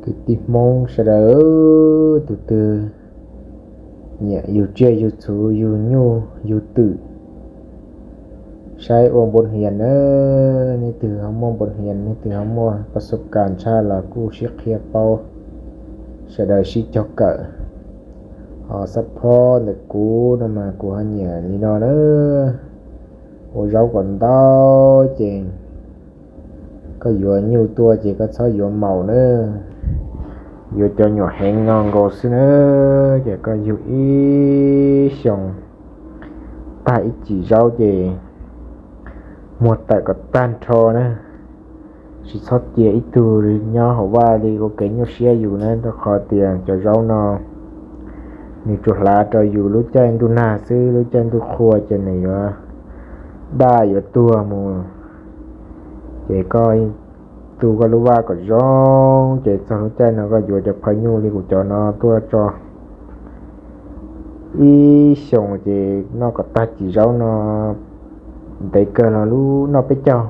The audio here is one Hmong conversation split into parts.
Kwv tij Hmoob sawv daws, tus twg nyiam yug tsiaj yug txhu, yug nyuj yug twm, saib ua npau hias na. Nej twg ho muaj npau hias, nej twg ho muaj pas xub kas tshaj los kuj sib qhia paub, sawv daws sib cog kawm. Ho xab phob ntawm kuv no mas kuv ho nyiam li no na. Ua zaub kom ntau ces koj yuav nyuj tuaj ces koj txhob yuav maum na, yuav cov nyuam heev no nkaus xwb na. Ces koj yug ib xyoos tag ib cim zaub ces muag tawm kom tag nrho na. Tsis txhob cia ib tug nyob hauv vaj li ua kev nyuaj siab yus na, rau qhov tias cov zaub no nws tsuas hlav rau yus lub caij ntuj nag xwb, lub caij ntuj qhua ces nws yuav daj yuav tuag mus. Ces koj tu koj lub vaj kom zoo, ces txog lub caij no koj yuav cov phaj nyuj li kuv cov no tuaj tso. Ib xyoos ces noj kom tag cim zaub no, ntev kawg los lub noj peb caug.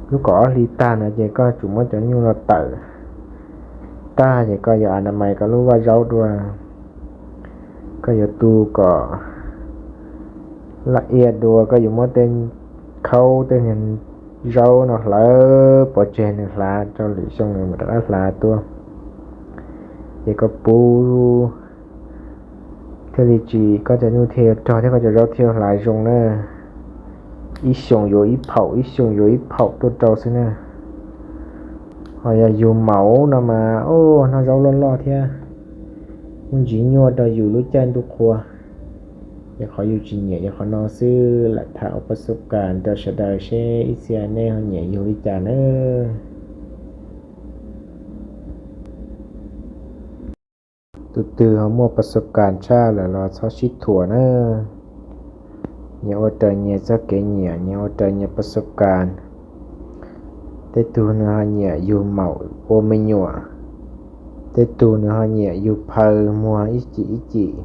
Lub kaum ob hlis tag no ces koj tsum muab cov nyuj no tawm tag ces koj yuav a na mais koj lub vaj zaub dua. Koj yuav tu kom laj iaj dua, koj yuav muab tej khaub tej zaub no hlawv pov tseg, nws hlav rau lwm xyoo nws mam rov qab hlav tuaj. Ces koj pub thiaj li tsis, koj cov nyuj thiaj yuav rog thiab koj cov zaub thiaj yuav hlav zoo na. Ib xyoos yuav ib phaum, ib xyoos yuav ib phaum tuaj rau xwb na. Ho yog yug maum no mas, o, noj zaub loj loj thiab, muaj ntsis nyuaj rau yus lub caij ntuj qhua. Yog qhov yus tsis nyiam yog qhov no xwb, lam tham ua pas xub kas rau sawv daws seb ib txhia nej ho nyiam yug li cas na. Tus twg ho muaj pas xub kas tshaj lawm los txhob sib thuam na. Nyias ua raws nyias txoj kev nyiam, nyias ua raws nyias pas xub kas. Tej tug nws ho nyiam yug maum ua me nyuam, tej tug nws ho nyiam yug phaw muag ib cim ib cim.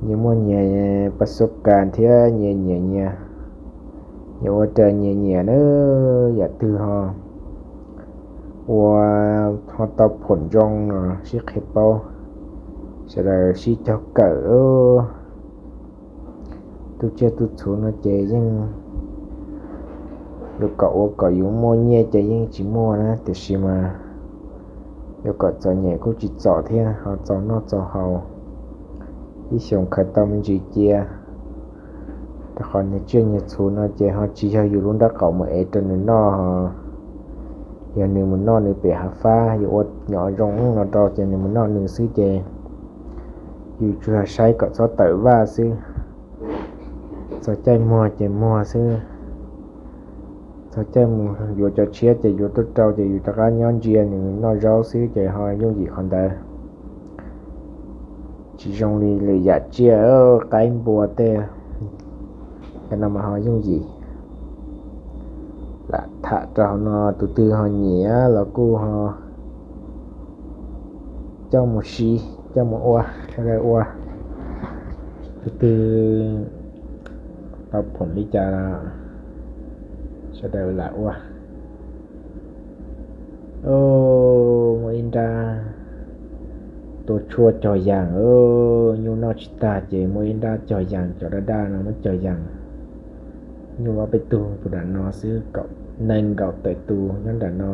Nyias muaj nyias pas xub kas thiab nyias nyiam nyias, nyias ua raws nyias nyiam na. Yam twg ho ua ho tau phoom zoo no sib qhia paub, sawv daws sib cog kawm. Tu tsiaj tu txhu no ces yeej yuav kom ua kom yus muaj nyiaj ces yeej tsis muaj na, tiam sis mas yuav kom txom nyem kuj tsis txom thiab, ho txaus noj txaus haus, ib xyoos khaws tau me ntsis cia. Rau qhov niag tsiaj niag txhu no ces ho tsis yog yus lub nrab qaum mus ev rau nws noj, yog nws mus noj nws pem hav fab, yus ua nyom zoo no rau ces nws mus noj nws xwb ces yus tsuas yog saib kom txhob tawm vaj xwb. Txog caij muag ces muag xwb, txog caij mus yuav cov tshiab ces yuav tuaj rau ces yus rov qab nyob ntsia nws noj zaub xwb ces ho yooj yim qhov ntawd. Tsis zoo li lwm yam tsiaj, qaib npua tej, cov no mas ho yooj yim. Lam tham rau hauv no, tus twg ho nyiam los kuj ho coj mus siv, coj mus ua, sawv daws ua. Tus twg tau phoom li cas los sawv daws lam ua. Muaj ib nrab tua tshuaj cog yas, nyuj noj tsis tag ces muaj ib nrab cog yas, cov daj daj no muab cog yas. Nyuj ob peb tug puag nram no xwb, nees nkaum tawm tus nyob nram no.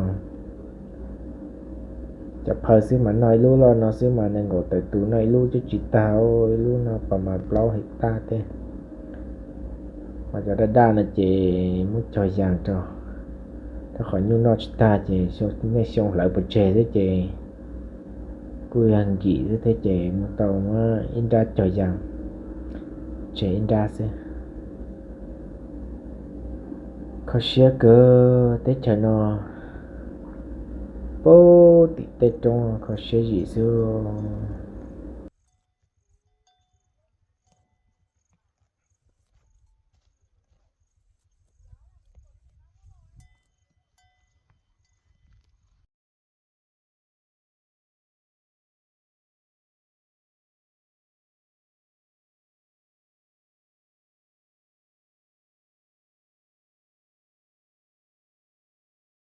Cov phaw xwb mas noj ib lub loj no xwb mas nees nkaum tawm tus noj ib lub twb tsis tag, ib lub no pas mas plaub hais tag thiab. Mas cov daj daj no ces muab cog yas rau, rau qhov nyuj noj tsis tag ces nej xyoo hlawv pov tseg xwb ces kuj yog nkim xwb thiab ces mus tau muab ib nrab cog yas, tseg ib nrab xwb. Kho siab kawg teb chaws no, pub tim tej roob kho siab zim xwb.